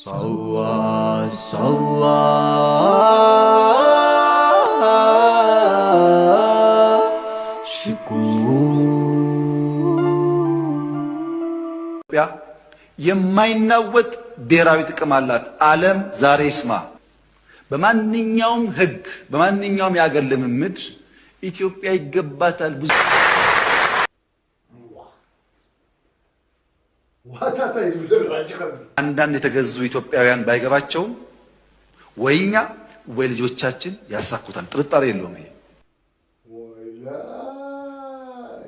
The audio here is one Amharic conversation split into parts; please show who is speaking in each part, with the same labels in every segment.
Speaker 1: Salla salla
Speaker 2: ኢትዮጵያ የማይናወጥ ብሔራዊ ጥቅም አላት። ዓለም ዛሬ ይስማ። በማንኛውም ሕግ በማንኛውም የሀገር ልምምድ ኢትዮጵያ ይገባታል ብዙ አንዳንድ የተገዙ ኢትዮጵያውያን ባይገባቸውም ወይ እኛ ወይ ልጆቻችን ያሳኩታል። ጥርጣሬ የለውም። ይሄ
Speaker 3: ወይላይ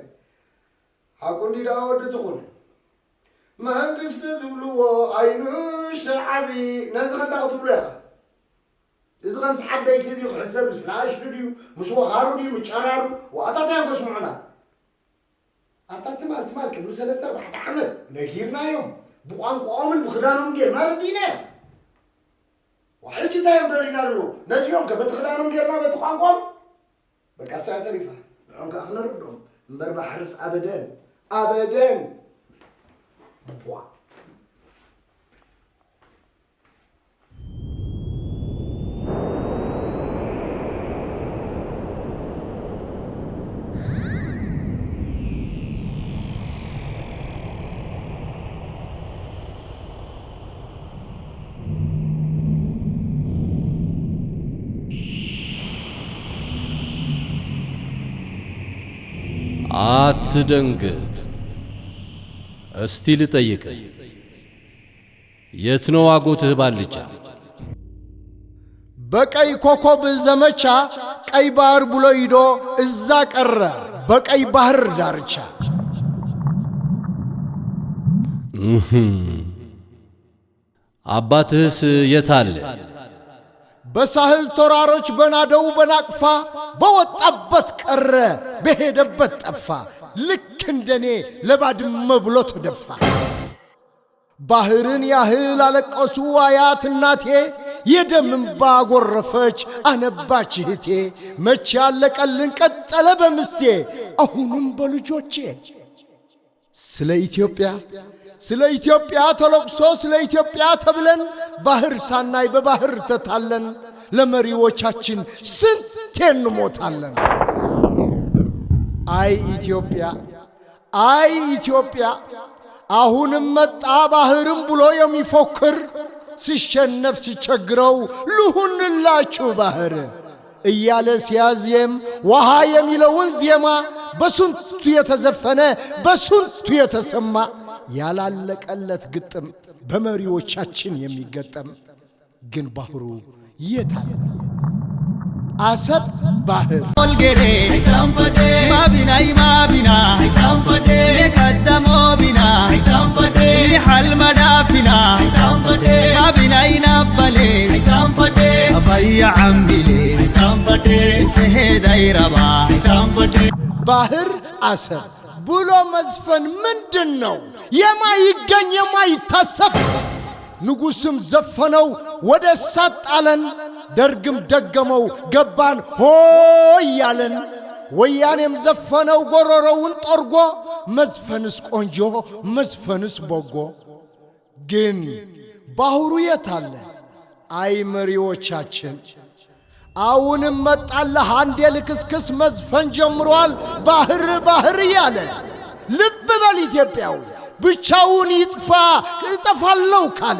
Speaker 3: ሓቁ እንዲዳ ወዲ ትኹን መንግስቲ ዝብልዎ ዓይኑሽ ዓቢ ነዚ ከንታ ክትብሉ ኢኻ። እዚ ከምስ ዓበይቲ ድዩ ክሕሰብ፣ ምስ ንኣሽቱ ድዩ፣ ምስ ወኻሩ ድዩ፣ ምስ ጨራሩ ዋእታት እዮም ከስምዑና? ኣታ ትማል ትማል ቅድሚ 3 4 ዓመት ነጊርናዮም፣ ብቋንቋኦምን ብክዳኖም ጌርና ረዲናዮም። ሕጂ እንታይ እዮም ደሊና ኣለዉ? ነዚኦም ከ በቲ ክዳኖም ጌርና በቲ ቋንቋኦም በቃ ሳያ ተሪፋ ንዖም ከዓ ክነርድኦም እምበር ባሕርስ ኣበደን ኣበደን ቧ።
Speaker 4: አትደንግጥ። እስቲ ልጠይቅህ፣ የት ነው አጎትህ ባልቻ?
Speaker 3: በቀይ ኮከብ ዘመቻ ቀይ ባህር ብሎ ሂዶ እዛ ቀረ በቀይ ባህር ዳርቻ።
Speaker 4: አባትህስ የት አለ?
Speaker 3: በሳህል ተራሮች በናደው በናቅፋ በወጣበት ቀረ በሄደበት ጠፋ። ልክ እንደኔ ለባድመ ብሎ ተደፋ። ባህርን ያህል አለቀሱ አያት እናቴ፣ የደም እምባ ጎረፈች አነባች እህቴ። መቼ ያለቀልን ቀጠለ በምስቴ አሁንም በልጆቼ። ስለ ኢትዮጵያ ስለ ኢትዮጵያ ተለቅሶ ስለ ኢትዮጵያ ተብለን ባህር ሳናይ በባህር ተታለን ለመሪዎቻችን ስንቴ እንሞታለን። አይ ኢትዮጵያ፣ አይ ኢትዮጵያ፣ አሁንም መጣ ባህርም ብሎ የሚፎክር፣ ሲሸነፍ ሲቸግረው ልሁንላችሁ ባህር እያለ ሲያዜም ውሃ የሚለውን ዜማ በስንቱ የተዘፈነ በስንቱ የተሰማ ያላለቀለት ግጥም በመሪዎቻችን የሚገጠም ግን ባህሩ የት አለ? አሰብ ባህር ባህር አሰብ ብሎ መዝፈን ምንድን ነው? የማይገኝ የማይታሰብ። ንጉሥም ዘፈነው ወደ እሳት ጣለን፣ ደርግም ደገመው ገባን ሆ እያለን፣ ወያኔም ዘፈነው ጎረሮውን ጠርጎ። መዝፈንስ ቆንጆ መዝፈንስ በጎ፣ ግን ባህሩ የት አለ? አይ መሪዎቻችን፣ አሁንም መጣለህ አንድ የልክስክስ መዝፈን ጀምሯል ባህር ባህር እያለ። ልብ በል ኢትዮጵያዊ ብቻውን ይጥፋ እጠፋለሁ ካለ፣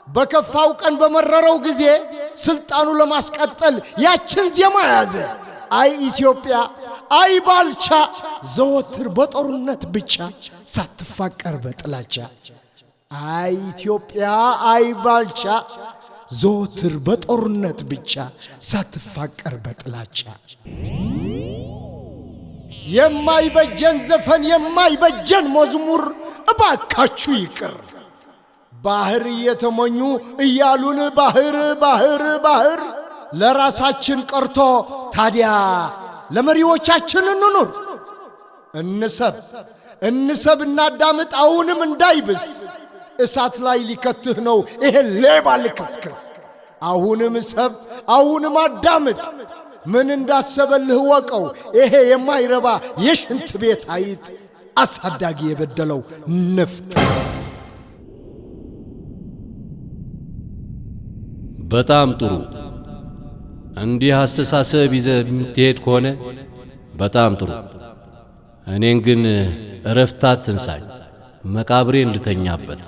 Speaker 3: በከፋው ቀን በመረረው ጊዜ ስልጣኑ ለማስቀጠል ያችን ዜማ ያዘ። አይ ኢትዮጵያ፣ አይ ባልቻ፣ ዘወትር በጦርነት ብቻ ሳትፋቀር በጥላቻ። አይ ኢትዮጵያ፣ አይ ባልቻ፣ ዘወትር በጦርነት ብቻ ሳትፋቀር በጥላቻ። የማይበጀን ዘፈን የማይበጀን መዝሙር እባካችሁ ይቅር። ባህር እየተመኙ እያሉን ባህር ባህር ባህር ለራሳችን ቀርቶ ታዲያ ለመሪዎቻችን እንኑር። እንሰብ እንሰብ እናዳምጥ አሁንም እንዳይብስ፣ እሳት ላይ ሊከትህ ነው ይሄ ሌባ ልክስክስ። አሁንም ሰብ አሁንም አዳምጥ፣ ምን እንዳሰበልህ ወቀው ይሄ የማይረባ የሽንት ቤት አይጥ አሳዳጊ የበደለው ንፍጥ።
Speaker 4: በጣም ጥሩ። እንዲህ አስተሳሰብ ይዘህ የምትሄድ ከሆነ በጣም ጥሩ። እኔን ግን እረፍት አትንሳኝ፣ መቃብሬን ልተኛበት።